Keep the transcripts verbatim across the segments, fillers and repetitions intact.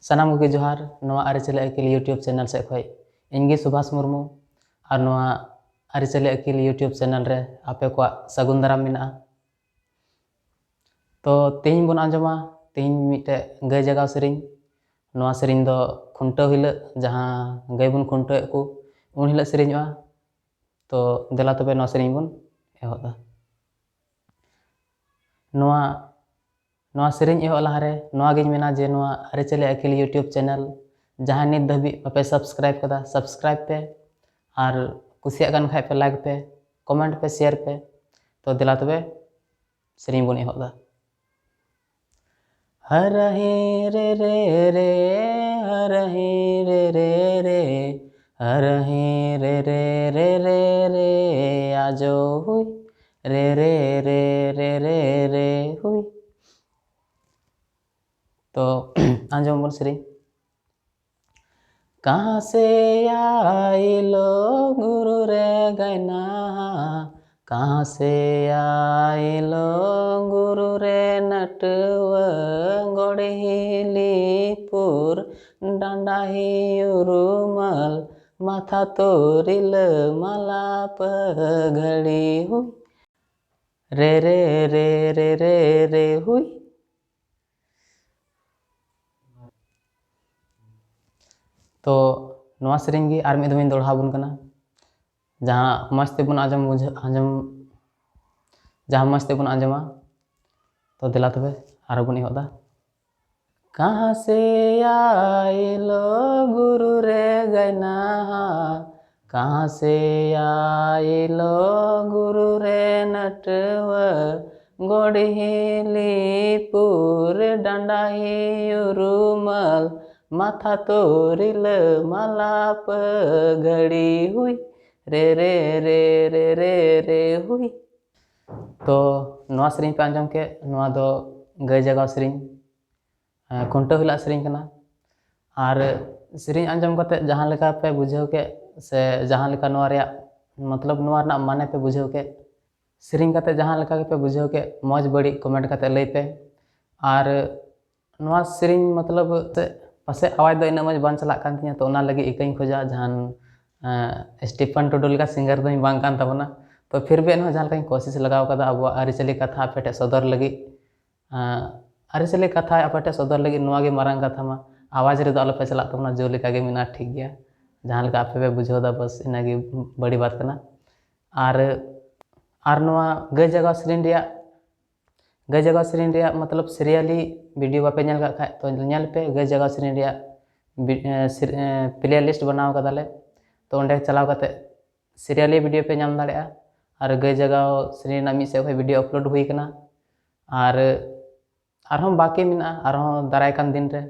ᱥᱟᱱᱟᱢ ᱠᱚᱜᱮ ᱡᱚᱦᱟᱨ᱾ ᱱᱚᱣᱟ ᱟᱹᱨᱤᱪᱟᱹᱞᱤ ᱟᱹᱠᱤᱞ YouTube ᱪᱮᱱᱮᱞ ᱥᱮᱫ ᱠᱷᱚᱱ ᱤᱧ ᱜᱮ ᱥᱩᱵᱷᱟᱥ ᱢᱩᱨᱢᱩ᱾ ᱟᱨ ᱱᱚᱣᱟ ᱟᱹᱨᱤᱪᱟᱹᱞᱤ ᱟᱹᱠᱤᱞ YouTube ᱪᱮᱱᱮᱞ ᱨᱮ ᱟᱯᱮ ᱠᱚᱣᱟᱜ ᱥᱟᱹᱜᱩᱱ ᱫᱟᱨᱟᱢ ᱢᱮᱱᱟᱜᱼᱟ᱾ ᱛᱚ ᱛᱮᱦᱮᱧ ᱵᱚᱱ ᱟᱸᱡᱚᱢᱟ ᱛᱮᱦᱮᱧ ᱢᱤᱫᱴᱮᱡ ᱜᱟᱹᱭ ᱡᱟᱜᱟᱣ ᱥᱮᱨᱮᱧ᱾ ᱱᱚᱣᱟ ᱥᱮᱨᱮᱧ ᱫᱚ ᱠᱷᱩᱱᱴᱟᱹᱣ ᱦᱤᱞᱳᱜ ᱡᱟᱦᱟᱸ ᱜᱟᱹᱭ ᱵᱚᱱ ᱠᱷᱩᱱᱴᱟᱹᱣᱮᱫ ᱠᱚ ᱩᱱ ᱦᱤᱞᱳᱜ ᱥᱮᱨᱮᱧᱚᱜᱼᱟ᱾ ᱛᱚ ᱫᱮᱞᱟ ᱛᱚᱵᱮ ᱱᱚᱣᱟ ᱥᱮᱨᱮᱧ ᱵᱚᱱ ᱮᱦᱚᱵ ᱮᱫᱟ᱾ ᱱᱚᱣᱟ ᱱᱚᱣᱟ ᱥᱮᱨᱮᱧ ᱮᱦᱚᱵ ᱞᱟᱦᱟᱨᱮ ᱱᱚᱣᱟ ᱜᱤᱧ ᱢᱮᱱᱟ ᱡᱮ ᱱᱚᱣᱟ ᱟᱹᱨᱤᱪᱟᱹᱞᱤ ᱟᱹᱠᱤᱞ YouTube ᱪᱮᱱᱮᱞ ᱡᱟᱦᱟᱸᱭ ᱱᱤᱛ ᱫᱷᱟᱹᱵᱤᱡ ᱵᱟᱯᱮ ᱥᱟᱵᱥᱠᱨᱟᱭᱤᱵ ᱠᱟᱫᱟ, ᱥᱟᱵᱥᱠᱨᱟᱭᱤᱵ ᱯᱮ᱾ ᱟᱨ ᱠᱩᱥᱤᱭᱟᱜ ᱠᱟᱱ ᱠᱷᱟᱡ ᱯᱮ ᱞᱟᱭᱤᱠ ᱯᱮ, ᱠᱚᱢᱮᱱᱴ ᱯᱮ, ᱥᱮᱭᱟᱨ ᱯᱮ᱾ ᱛᱚ ᱫᱮᱞᱟ ᱛᱚᱵᱮ ᱥᱮᱨᱮᱧ ᱵᱚᱱ ᱮᱦᱚᱵ ᱮᱫᱟ᱾ ᱦᱟᱨᱟᱦᱤ ᱨᱮ ᱨᱮ ᱨᱮ, ᱦᱟᱨᱟᱦᱤ ᱨᱮ ᱨᱮ ᱨᱮ, ᱦᱟᱨᱟᱦᱤ ᱨᱮ ᱨᱮ ᱨᱮ ᱨᱮ, ᱟᱡᱚ ᱦᱩᱭ, ᱨᱮ ᱨᱮ ᱨᱮ ᱨᱮ ᱨᱮ ᱨᱮ ᱦᱩᱭ᱾ ᱛᱚ ᱟᱸᱡᱚᱢ ᱵᱚᱱ ᱥᱮᱨᱮᱧ᱾ ᱠᱟᱦᱟᱸ ᱥᱮ ᱟᱭᱤᱞᱳ ᱜᱩᱨᱩ ᱨᱮ ᱜᱟᱭᱱᱟ, ᱠᱟᱦᱟᱸ ᱥᱮ ᱟᱭᱤᱞᱳ ᱜᱩᱨᱩ ᱨᱮ ᱱᱟᱴᱣᱟᱹ, ᱜᱚᱲᱦᱤᱞᱤᱯᱩᱨ ᱰᱟᱸᱰᱟ ᱦᱤᱭᱩᱨᱩᱢᱟᱞ, ᱢᱟᱛᱷᱟ ᱛᱳᱨᱤᱞᱟᱹ ᱢᱟᱞᱟ ᱯᱟᱹᱜᱷᱟᱹᱲᱤ ᱦᱩᱭ, ᱨᱮ ᱨᱮ ᱨᱮ ᱨᱮ ᱨᱮ ᱨᱮ ᱦᱩᱭ᱾ ᱛᱚ ᱱᱚᱣᱟ ᱥᱮᱨᱮᱧ ᱜᱮ ᱟᱨ ᱢᱤᱫ ᱫᱚᱢ ᱤᱧ ᱫᱚᱦᱲᱟ ᱟᱵᱚᱱ ᱠᱟᱱᱟ, ᱡᱟᱦᱟᱸ ᱢᱚᱡᱽ ᱛᱮᱵᱚᱱ ᱟᱸᱡᱚᱢ ᱵᱩᱡᱷᱟᱹᱣ ᱟᱸᱡᱚᱢ ᱡᱟᱦᱟᱸ ᱢᱚᱡᱽ ᱛᱮᱵᱚᱱ ᱟᱸᱡᱚᱢᱟ᱾ ᱛᱚ ᱫᱮᱞᱟ ᱛᱚᱵᱮ ᱟᱨᱦᱚᱸ ᱵᱚᱱ ᱮᱦᱚᱵ ᱮᱫᱟ᱾ ᱠᱟᱦᱟᱸ ᱥᱮ ᱟᱭᱤᱞᱳ ᱜᱩᱨᱩ ᱨᱮ ᱜᱟᱭᱱᱟ, ᱠᱟᱦᱟᱸ ᱥᱮ ᱟᱭᱤᱞᱳ ᱜᱩᱨᱩ ᱨᱮ ᱱᱟᱴᱣᱟᱹ, ᱜᱚᱲᱦᱤᱞᱤᱯᱩᱨ ᱰᱟᱸᱰᱟ ᱦᱤᱭᱩᱨᱩᱢᱟᱞ, ᱢᱟᱛᱷᱟ ᱛᱳᱨᱤᱞᱟᱹ ᱢᱟᱞᱟ ᱯᱟᱹᱜᱷᱟᱹᱲᱤ ᱦᱩᱭ, ᱨᱮ ᱨᱮ ᱨᱮ ᱨᱮ ᱨᱮ ᱨᱮ ᱦᱩᱭ᱾ ᱛᱚ ᱱᱚᱣᱟ ᱥᱮᱨᱮᱧ ᱯᱮ ᱟᱸᱡᱚᱢ ᱠᱮᱫ, ᱱᱚᱣᱟ ᱫᱚ ᱜᱟᱹᱭ ᱡᱟᱜᱟᱣ ᱥᱮᱨᱮᱧ, ᱮᱸ, ᱠᱷᱩᱱᱴᱟᱹᱣ ᱦᱤᱞᱳᱜ ᱥᱮᱨᱮᱧ ᱠᱟᱱᱟ᱾ ᱟᱨ ᱥᱮᱨᱮᱧ ᱟᱸᱡᱚᱢ ᱠᱟᱛᱮ ᱡᱟᱦᱟᱸ ᱞᱮᱠᱟ ᱯᱮ ᱵᱩᱡᱷᱟᱹᱣ ᱠᱮᱫ ᱥᱮ ᱡᱟᱦᱟᱸ ᱞᱮᱠᱟ ᱱᱚᱣᱟ ᱨᱮᱭᱟᱜ ᱢᱚᱛᱞᱚᱵ, ᱱᱚᱣᱟ ᱨᱮᱱᱟᱜ ᱢᱟᱱᱮ ᱯᱮ ᱵᱩᱡᱷᱟᱹᱣ ᱠᱮᱫ, ᱥᱮᱨᱮᱧ ᱠᱟᱛᱮ ᱡᱟᱦᱟᱸ ᱞᱮᱠᱟ ᱜᱮᱯᱮ ᱵᱩᱡᱷᱟᱹᱣ ᱠᱮᱫ, ᱢᱚᱡᱽ ᱵᱟᱹᱲᱤᱡ ᱠᱚᱢᱮᱱᱴ ᱠᱟᱛᱮ ᱞᱟᱹᱭ ᱯᱮ᱾ ᱟᱨ ᱱᱚᱣᱟ ᱥᱮᱨᱮᱧ ᱢᱚᱛᱞᱚᱵ ᱛᱮ ᱯᱟᱥᱮᱡ ᱟᱣᱟᱡᱽ ᱫᱚ ᱤᱱᱟᱹᱜ ᱢᱚᱡᱽ ᱵᱟᱝ ᱪᱟᱞᱟᱜ ᱠᱟᱱ ᱛᱤᱧᱟᱹ, ᱛᱚ ᱚᱱᱟ ᱞᱟᱹᱜᱤᱫ ᱤᱠᱟᱹᱧ ᱠᱷᱚᱡᱟ, ᱡᱟᱦᱟᱱ ᱥᱴᱤᱯᱷᱟᱱ ᱴᱩᱰᱩ ᱞᱮᱠᱟ ᱥᱤᱝᱜᱟᱨ ᱫᱚᱧ ᱵᱟᱝ ᱠᱟᱱ ᱛᱟᱵᱚᱱᱟ᱾ ᱛᱚ ᱯᱷᱤᱨ ᱵᱷᱤ ᱮᱱᱦᱚᱸ ᱡᱟᱦᱟᱸ ᱞᱮᱠᱟᱧ ᱠᱳᱥᱤᱥ ᱞᱟᱜᱟᱣ ᱠᱟᱫᱟ ᱟᱵᱚᱣᱟᱜ ᱟᱹᱨᱤᱪᱟᱹᱞᱤ ᱠᱟᱛᱷᱟ ᱟᱯᱮ ᱴᱷᱮᱱ ᱥᱚᱫᱚᱨ ᱞᱟᱹᱜᱤᱫ᱾ ᱟᱨ ᱟᱹᱨᱤᱪᱟᱹᱞᱤ ᱠᱟᱛᱷᱟ ᱟᱯᱮ ᱴᱷᱮᱱ ᱥᱚᱫᱚᱨ ᱞᱟᱹᱜᱤᱫ ᱱᱚᱣᱟ ᱜᱮ ᱢᱟᱨᱟᱝ ᱠᱟᱛᱷᱟ ᱢᱟ᱾ ᱟᱣᱟᱡᱽ ᱨᱮᱫᱚ ᱟᱞᱚᱯᱮ ᱪᱟᱞᱟᱜ ᱛᱟᱵᱚᱱᱟ, ᱡᱚ ᱞᱮᱠᱟ ᱜᱮ ᱢᱮᱱᱟᱜᱼᱟ, ᱴᱷᱤᱠ ᱜᱮᱭᱟ᱾ ᱡᱟᱦᱟᱸ ᱞᱮᱠᱟ ᱟᱯᱮ ᱯᱮ ᱵᱩᱡᱷᱟᱹᱣ ᱫᱟ, ᱵᱟᱥ ᱤᱱᱟᱹ ᱜᱮ ᱵᱟᱹᱲᱤ ᱵᱟᱛ ᱠᱟᱱᱟ᱾ ᱟᱨ ᱟᱨ ᱱᱚᱣᱟ ᱜᱟᱹᱭ ᱡᱟᱜᱟᱣ ᱥᱮᱨᱮᱧ ᱨᱮᱭᱟᱜ ᱜᱟᱹᱭ ᱡᱟᱜᱟᱣ ᱥᱮᱨᱮᱧ ᱨᱮᱭᱟᱜ ᱢᱚᱛᱞᱚᱵ ᱥᱤᱨᱤᱭᱟᱞᱤ ᱵᱷᱤᱰᱤᱭᱳ ᱵᱟᱯᱮ ᱧᱮᱞ ᱠᱟᱜ ᱠᱷᱟᱡ, ᱛᱚ ᱧᱮᱞ ᱯᱮ ᱜᱟᱹᱭ ᱡᱟᱜᱟᱣ ᱥᱮᱨᱮᱧ ᱨᱮᱭᱟᱜ ᱯᱞᱮ ᱞᱤᱥᱴ ᱵᱮᱱᱟᱣ ᱠᱟᱫᱟᱞᱮ᱾ ᱛᱚ ᱚᱸᱰᱮ ᱪᱟᱞᱟᱣ ᱠᱟᱛᱮ ᱥᱤᱨᱤᱭᱟᱞᱤ ᱵᱷᱤᱰᱤᱭᱳ ᱯᱮ ᱧᱟᱢ ᱫᱟᱲᱮᱭᱟᱜᱼᱟ᱾ ᱟᱨ ᱜᱟᱹᱭ ᱡᱟᱜᱟᱣ ᱥᱮᱨᱮᱧ ᱨᱮᱱᱟᱜ ᱢᱤᱫ ᱥᱮᱫ ᱠᱷᱚᱱ ᱵᱷᱤᱰᱤᱭᱳ ᱟᱯᱞᱳᱰ ᱦᱩᱭ ᱠᱟᱱᱟ᱾ ᱟᱨ ᱟᱨᱦᱚᱸ ᱵᱟᱹᱠᱤ ᱢᱮᱱᱟᱜᱼᱟ, ᱟᱨᱦᱚᱸ ᱫᱟᱨᱟᱭ ᱠᱟᱱ ᱫᱤᱱ ᱨᱮ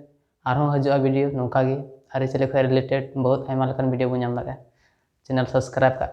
ᱟᱨᱦᱚᱸ ᱦᱤᱡᱩᱜᱼᱟ ᱵᱷᱤᱰᱤᱭᱳ ᱱᱚᱝᱠᱟ ᱜᱮ ᱟᱹᱨᱤᱪᱟᱹᱞᱤ ᱠᱷᱚᱱ ᱨᱤᱞᱮᱴᱮᱰ ᱵᱚᱦᱩᱛ ᱟᱭᱢᱟ ᱞᱮᱠᱟᱱ ᱵᱷᱤᱰᱤᱭᱳ ᱵᱚᱱ ᱧᱟᱢ ᱫᱟᱲᱮᱭᱟᱜᱼᱟ᱾ ᱪᱮᱱᱮᱞ ᱥᱟᱵᱥᱠᱨᱟᱭᱤᱵ ᱠᱟᱜ